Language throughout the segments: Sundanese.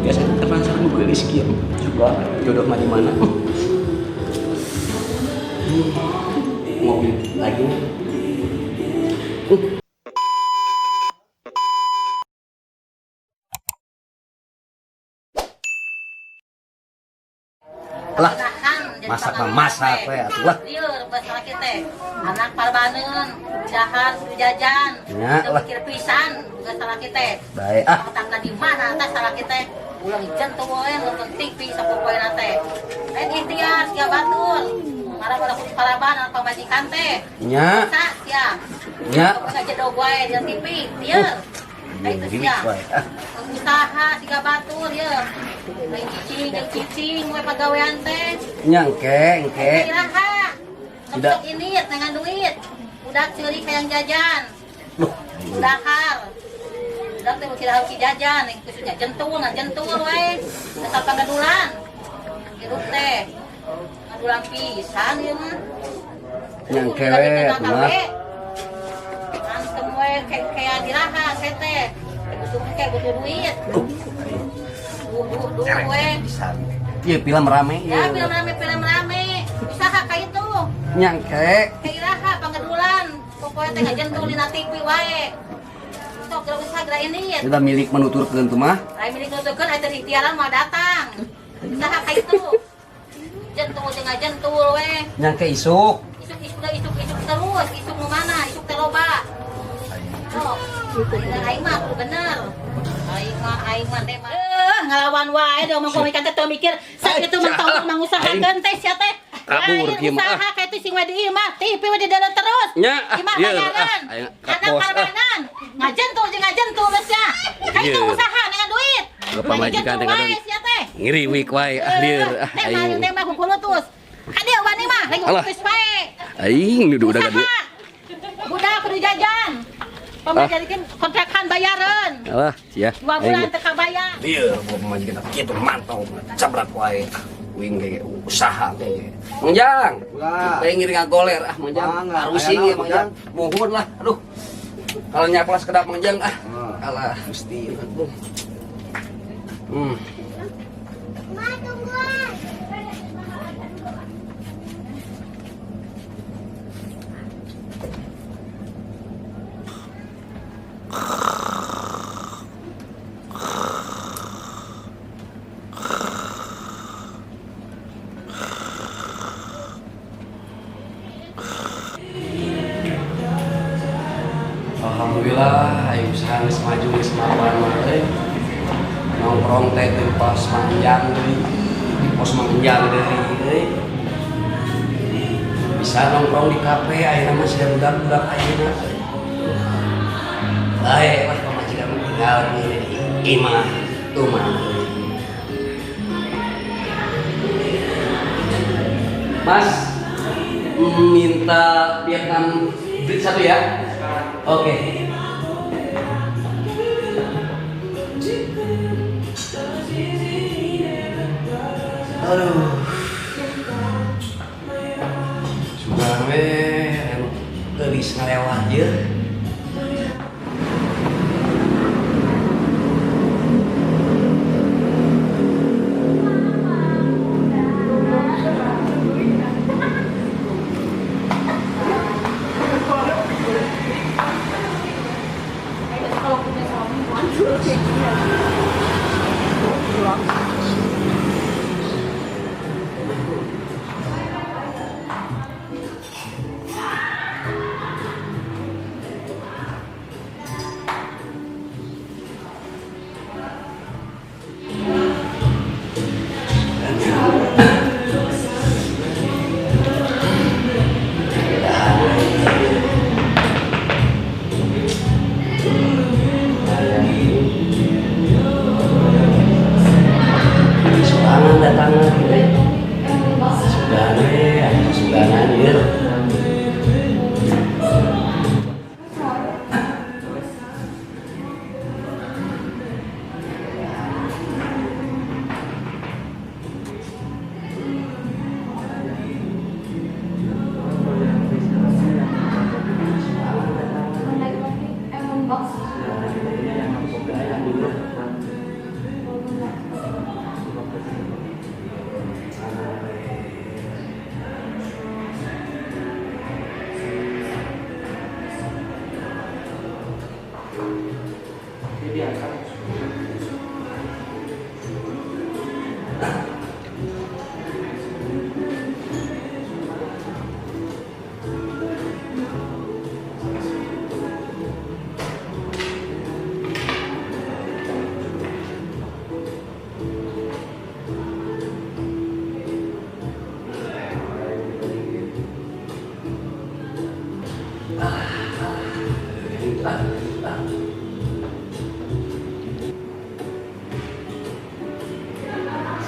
Biasa teman sareng nu geulis kieu. Juga jodoh mah di mana? Mobil lagi nih. Lah, masak mah masak we atuh lah. Lieur bahasa laki teh. Anak parbaneun, dahar kudu jajan. Ya, Teu lah. mikir pisan bahasa laki teh. Baik ah. Otakna di mana tah salaki teh? Ulang jantung we nonton TV sapopoena teh. Lain ikhtiar sia batur. Marah-marah kudu paraban anak pamajikan teh. Nya, Sa sia. nya. Tong ngajedog wae di TV, lieur. Nah, itu sia. Wae ah. Usaha siga batur ye. Lain cicing jeung cicing we pagawean teh. Nya engke, engke. Iraha. Tidak. Sok ini dengan duit. Udah ceurik hayang jajan. Duh, Dahar. Udah teh beuki dahar jajan, yang khususnya jentul, nah jentul we. Dasar pangadulan. Hirup teh. Ngadulan pisan ieu mah. Nya engke we atuh mah. Antem we kayak diraha saya teh. Butuh kayak butuh duit. Duh, Duh, duh, duh we. pisan. Ieu film rame Ya, ieu. film rame, film rame. Usaha kayak itu. Nya engke. Kayak iraha pangadulan. Pokoknya teh ngajentul dina TV wae. Sok geura usaha geura ini. Udah milik menuturkeun tuh mah. Lain milik nuturkeun aya teh ikhtiaran mau datang. Usaha kayak itu. Jentul jeung ngajentul we. Nya engke isuk. Isuk isuk dah isuk isuk terus, isuk nu mana? Isuk teh loba. Sok. Aing mah kudu bener. Aing mah teh mah. Ngalawan wae dong mah komikan teh teu mikir sakitu mah tong mangusahakeun teh sia teh. Kabur Lain kieu mah, ah. usaha kayak itu sing we di imah, TV we di dalam terus. Nya, ah, Imah ieu, bayaran. ah, aing Anak kapos, ah. parbanan. Ngajentul jeung ngajentul geus sia. Kayak itu Ieu. usaha dengan duit. Ke pamajikan teh wae ngadon. sia teh. Ngiriwik wae ah lieur ah Teh mah aing. teh mah kukulutus. Kadieu wani mah lagi Alah. kukulutus wae. Aing nu udah gede. Usaha. Budak kudu jajan. Pamajikan kontrakan bayaran. Alah, sia. 2 bulan teu kabayar. Lieur gua pamajikan teh kitu mantau cabrak wae. Uing ge usaha ge. Mang Jang. Ulah. Pengen ngiring ngagoler ah Mang Jang. Mangga, Harusing aya ya Mang Jang. Muhun lah. Aduh. Kalau nyaplas kedap Mang Jang ah. Hmm. Alah, mesti. Hmm. Alhamdulillah, ayo usaha geus maju geus mapan mah euy. Nongkrong teh di pos Mangjang deui, di pos Mangjang deui euy. Bisa nongkrong di kafe ayeuna mah sia budak-budak ayeuna euy. Bae lah pamajikan mah tinggal di imah rumah euy. Mas, minta Vietnam Bridge satu ya? Oke. Aduh. Sugan we anu geulis ngalewat ye.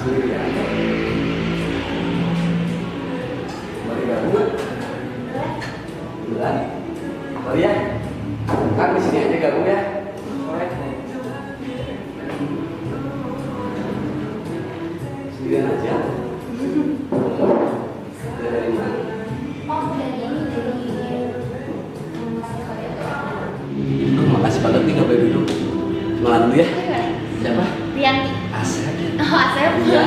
Sendirian. Mari gabung. Bulan. Oh ya. Kang di sini aja gabung ya. Boleh. Sendirian aja. Dari mana? Oh, dari ini, dari Makasih banget nih nggak boleh duduk. Kenalan dulu ya. Siapa? Rianti. Asep. Oh, Asep. Iya.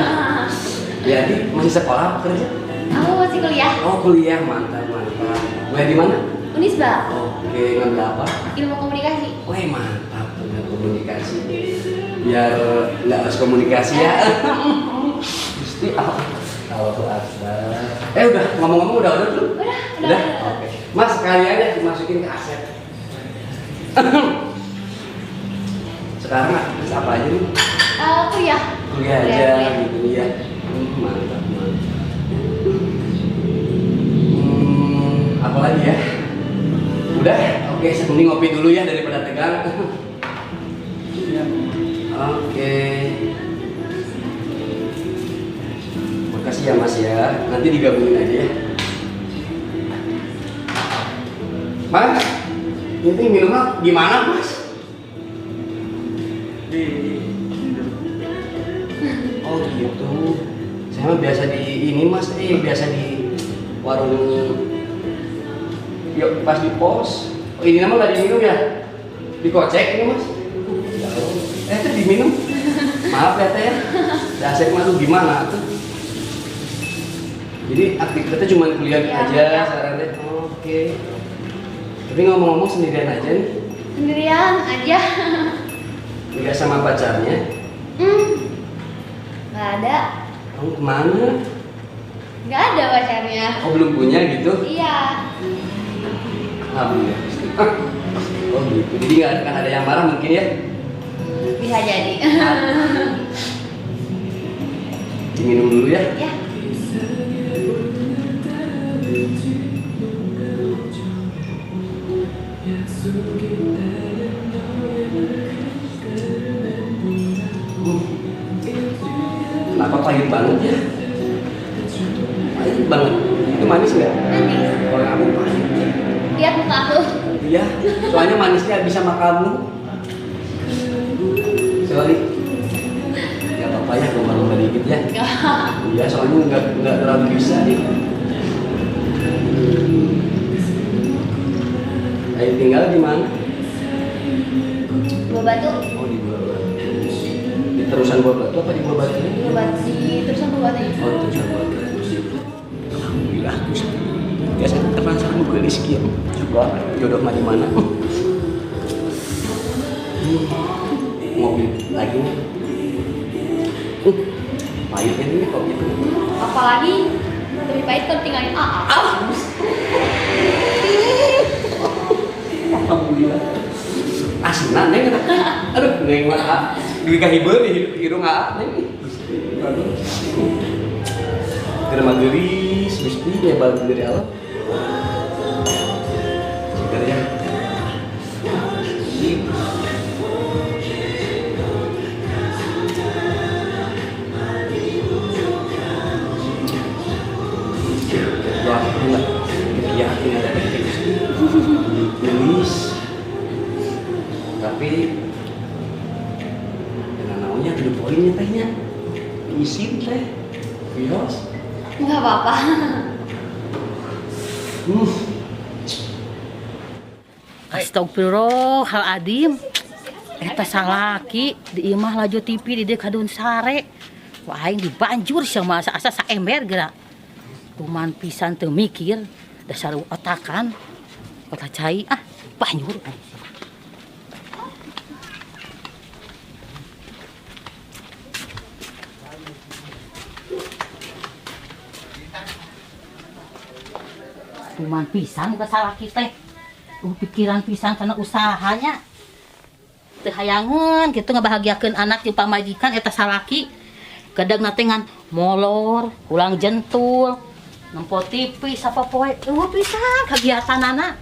Rianti masih sekolah apa kerja? Aku masih kuliah. Oh, kuliah, mantap, mantap. Kuliah di mana? Unisba. Oke, ngambil apa? Ilmu komunikasi. Wah, mantap, ilmu komunikasi. Biar nggak harus komunikasi ya. Gusti, Allahu Akbar. Udah, ngomong-ngomong udah belum? Udah. Oke. Mas, sekalian ya dimasukin ke Asep. Sekarang aktivitas apa aja nih? Kuliah. Kuliah aja gitu ya. Mantap, mantap. Apa lagi ya? Udah, oke, mending ngopi dulu ya daripada tegang. Oke. Makasih ya Mas ya. Nanti digabungin aja ya. Mas, ini minumnya gimana Mas? Oh gitu. Saya mah biasa di ini Mas, biasa di warung. Yuk pas di pos. Oh, ini nama nggak diminum ya? Dikocek ini Mas? Ya Allah. Itu diminum. Maaf ya Teh ya. Dasar mah tuh gimana tuh? Jadi aktivitasnya cuma kuliah ya, aja ya. Sekarang deh. Oke. Tapi ngomong-ngomong sendirian aja nih? Sendirian aja. Nggak sama pacarnya? Nggak ada. Kamu kemana? Nggak ada pacarnya. Oh, belum punya gitu? Iya. Alhamdulillah. Oh gitu. Jadi nggak akan ada yang marah mungkin ya? Bisa jadi. Diminum dulu ya? Ya. Kenapa pahit banget ya? Pahit banget. Itu manis nggak? Manis. Kalau aku pahit. Lihat muka aku. Iya, soalnya manisnya bisa sama kamu. Sorry. Gak apa-apa ya, lomba-lomba dikit ya. Iya, soalnya nggak terlalu bisa nih. Ayo tinggal di mana? Buah Batu. Oh, di Buah Batu. Di terusan Buah Batu apa di Buah Batu? Buah Batu, di terusan Buah Batu. Oh, terusan Buah Batu. Alhamdulillah, Gusti. Ya, saya teman sama gue rezeki. Juga jodoh mah di mana? Ngopi lagi nih. Pahitnya nih kopi itu. Apalagi lebih pahit kalau tinggalin AA. Ah. Alhamdulillah. Asinan neng. Aduh, neng mah duit kahibeur hidung AA neng. Aduh. Keur mah geulis, Gusti hebat dari Allah. Segar ya. Doa aku nggak yakin ada Gusti. Geulis. Tapi dengan naonnya tujuh poinnya tehnya. Isin teh. Bios. Nggak apa-apa. Astagfirullahaladzim. Eta salaki di imah laju TV di dieu kadun sare. Wah aing dibanjur sama asa-asa saember geura. Kuman pisan teu mikir, dasar otakan. Otak cai ah, banjur. Tuman pisan boga salaki teh. Pikiran pisan kana usahanya. Teu hayangeun kitu ngabahagiakeun anak jeung pamajikan eta salaki. Gedegna teh ngan molor, ulang jentul, nempo TV sapopoe. Eueuh pisan kagiatanana.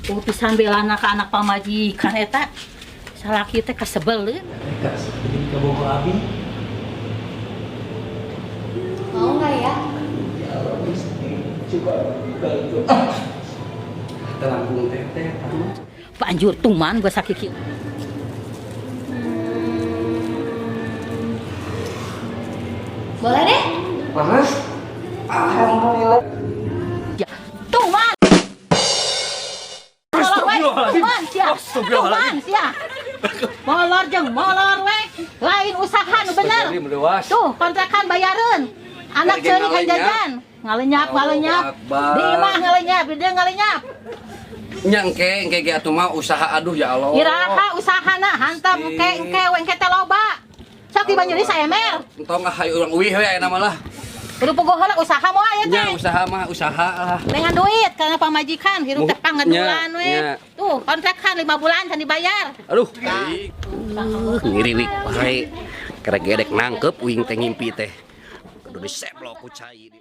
Eueuh pisan belana ka anak pamajikan eta. Salaki teh kasebeleun. Kas, jadi kabogoh abi. Mau nggak ya? Ya Allah, suka bantu. Telangkung teteh. Banjur tuman gua sakiki. Boleh deh. Panas? Alhamdulillah. Ya, tuman. Molor we, tuman sia. Tuman sia. Molor jeung molor we. Lain usaha nu bener. Tuh, kontrakan bayareun. Anak ceurik hayang jajan. Ngalenyap, ngalenyap. Di imah ngalenyap, di dieu ngalenyap. Nya engke, engke ge atuh mah usaha aduh ya Allah. Iraha usahana hantam engke engke we engke teh loba. Sok di Banyulis saemer. Entong ah hayu urang uih we aya mah lah. Kudu puguh heula usaha moal ya Nya teh. usaha mah usaha lah. Dengan duit karena pamajikan hirup teh pangadulan we. Nya. Tuh, kontrakan 5 bulan can dibayar. Aduh, ngiriwik wae. Kerek gedek nangkep uing teh ngimpi teh. Kudu diseplok ku cai.